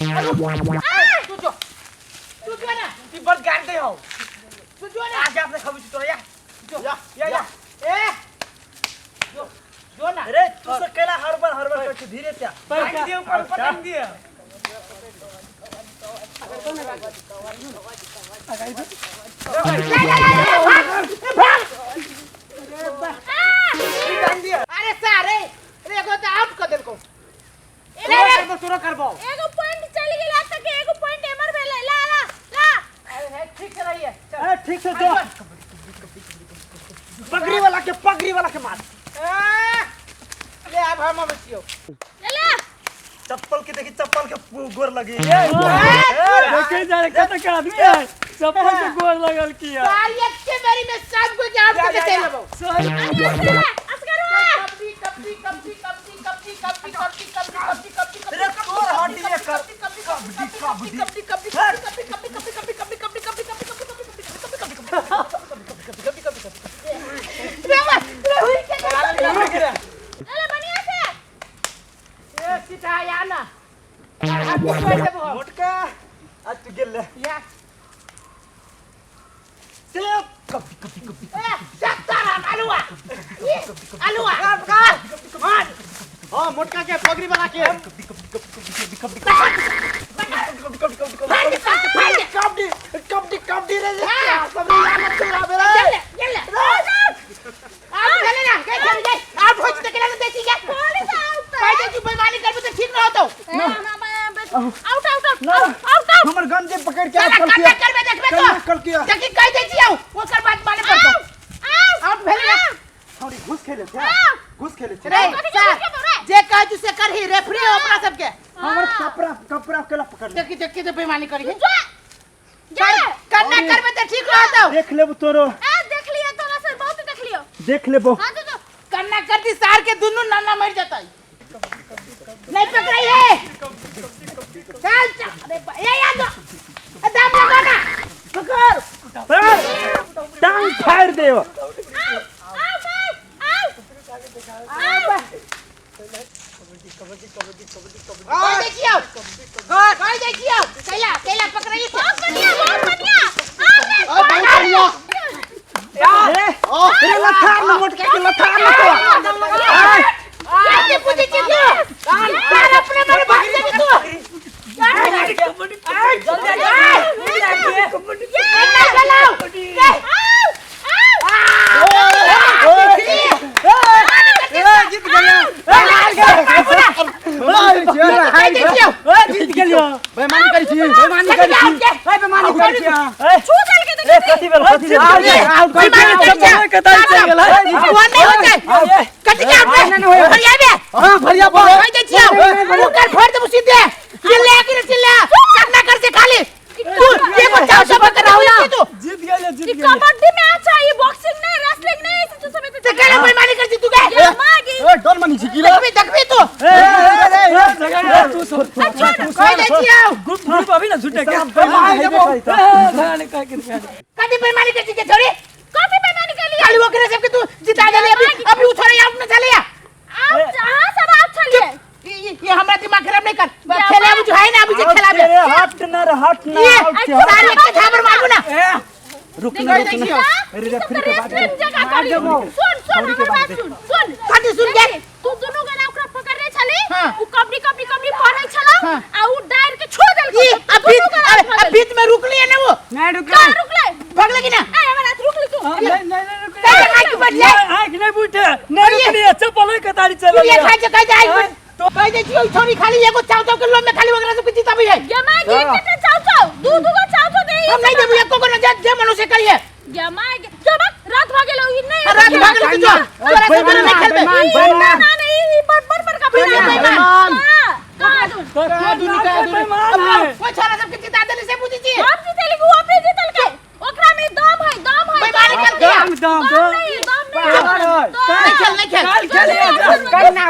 तू जो, तू जो ना। ई बड़ गाड़ दे हो। तू जो ना। आज आपने खबी तोरा या। जो या, या या। ए जो, जो ना। अरे तू से केला हर बार हर बार करके धीरे से टांग दिए ऊपर ऊपर टांग दिए। ले ले ले ले, भाग ए, भाग। ई टांग दिए। अरे सारे रे, एगो तो आउट कर देलको। तोरा करबो, तोरा करबो। एगो पॉइंट चलि गेल आ तक, एगो पॉइंट एमर भेलै। ला ला ला। अरे ठीक से रहिए, चल। अरे ठीक से जो, पगड़ी वाला के, पगड़ी वाला के मार। ए, ले अब हम अबै छियौ। ले ले। चप्पल के देखी, चप्पल के गोर लगी। देखे जा रे, कत के आदमी है, चप्पल के गोर लगल किया। सारी अच्छे मेरी में सब को के आउट करके चल लेबो। सही। असगरवा। कबड्डी कबड्डी कबड्डी कबड्डी कबड्डी कबड्डी कबड्डी कबड्डी कबड्डी कबड्डी। अरे तोर हड्डी ये कर। कबड्डी कबड्डी कबड्डी कबड्डी कबड्डी कबड्डी कबड्डी कबड्डी कबड्डी कबड्डी कबड्डी कबड्डी कबड्डी। रे हुई के ले ले बढ़िया से। ए सीधा या ना, हाथ पकड़ देबो हम। मोटका आज तू गेल ले। या। से कबड्डी कबड्डी कबड्डी। ए सत्तारा आलुआ आलुआ। मार। हां, मोटका के पगड़ी वाला के। कबड्डी कबड्डी कबड्डी कबड्डी कबड्डी कबड्डी कबड्डी कबड्डी रे सब रे यार चोरा बेरा। चल ले, चल ले। आप चले ना, गए चल गए। आप हो जिते केला देखी गए। Police out. कह दे तू बेईमानी करबे तो ठीक न होतो। Out out out out. हमर गंजे पकड़ के चल कल कन्ना किया करबे देखबे कल तो। कल किया। देखी, कह दे छियौ, ओकर बात माने पड़तो। आउट। आउट भेल ना। छोड़ी, घुस खेले छे, घुस खेले छे। रे सर, जे कह तू से करही, रेफरी हो अपना सबके। हमर कपड़ा कपड़ा केला पकड़ ले। देखी देखी तो बेईमानी करी है। जा जा। कन्ना करबे तो ठीक रहतो। देख लेबो तोरो। ए देख लियो, तोरा से बहुत देख लियो। देख लेबो। हां तो कन्ना कर दी सार के दुनू नाना मर जतई। नहीं पकड़ाई है, चल चल। अरे ए याद ए दाम लगा ना, पकड़। टांग फाड़ देव। Out out out. कह दे छियौ, कह दे छियौ, कैला कैला पकड़ाई से। बहुत बढ़िया, बहुत बढ़िया। आ रे। बहुत बढ़िया। अरे अरे लथार न, मोटका के लथार न तो। कैसे पूछे छी तू सार अपने मन भाग जाबी तू। जल्दी जल्दी। कन्ना चलाओ। जीत गेलियो। कह दे छियौ। जीत गेलियो। बेईमानी करी छी, बेईमानी करी छी, बेईमानी करी छी। छू दल के ए कथी भेल, कथी भेल? आउट कर। बेईमानी करी छी। चप्पल के तारी चल गेल। वन नहीं होते, कटी के आउट रे भरिया बे। हां, भरिया बोल। कह दे छियौ, ओकर फोड़ देबो सीधे। चिल्ला कि रे चिल्ला, कन्ना कर से खाली तू एगो चाव सब कराउला तू। जीत गेलियो, जीत ई गेलियो। कबड्डी में अच्छा, ये बॉक्सिंग नहीं, रेसलिंग नहीं, ऐसे तू सब ते केना बेईमानी कर छी तू के? ये मागी। ए डर मनी छी की रे? देखबी देखबी तू। ए ए तू सब कह दे छियौ। ग्रुप ग्रुप अभी ना झूठे के। बेईमानी हेबे करी त। झगड़ा कह के कदी बेईमानी कर छी के छोड़ी? कथी बेईमानी कर लिया? खाली ओकरे सबके तू जिता देली। अभी अभी उ छोड़े आउट न चले। आउट, हां सब आउट छलिए। ये हमरा दिमाग खराब नहीं कर। खेले अभी जो है ना, अभी जे खेलाबे। हट ना रे, हट ना। ये आउट छे। सारे के झाबर मारबू ना। रुक ना, कह दे रुक ना। छियौ। अरे रेफरी के बात। रेसलिंग जगह करी। सुन सुन, हमर बात सुन सुन। कथी सुन के? तू दुनू गना ओकरा पकड़ने छली। हाँ। उ कबड्डी कबड्डी कबड्डी पढ़ै छला। हाँ। आ उ डायर के छोड़ देलको। ये तो अब दुनू बीच गना अरे आउट भऽ अब गेल। बीच में रुकली है ना वो? नहीं रुक। कहाँ रुकले? भगले की ना? ए हमर हाथ रुकली तू। नहीं नहीं नहीं रुक। कहे आँख बैठ जाए। आँख नहीं बूटे, नहीं रुकली, चप्पल के तारी चल। तू ये खाई जे कह जाए तो कह दे छियौ। छोरी खाली एगो चाव चाव के लोभ में खाली वगैरह सब के जिताबी है। गे my गे, केते चाव चाव, दू दू गो चाव चाव दे। हम नहीं देबू एको को ना, जे जे मनुष्य करिए। गे my गे, जब रात भऽ गेलो ई नहीं। रात भऽ गेलो, तू जो तोरा सब नहीं खेलबे। ई ना ना ना, ई बड़ बड़ बड़का बेईमान। बेईमान। कहाँ दूर? बेईमान है। वो छोरा सबके जिता देली से बुझी छी। हम जीतली कि उ अपने जीतल के? ओकरा में दम है, दम है। बेईमानी कर दिया। दम दम दम नहीं, दम नहीं। नहीं खेल, नहीं खेल। काल खेलिए। करना।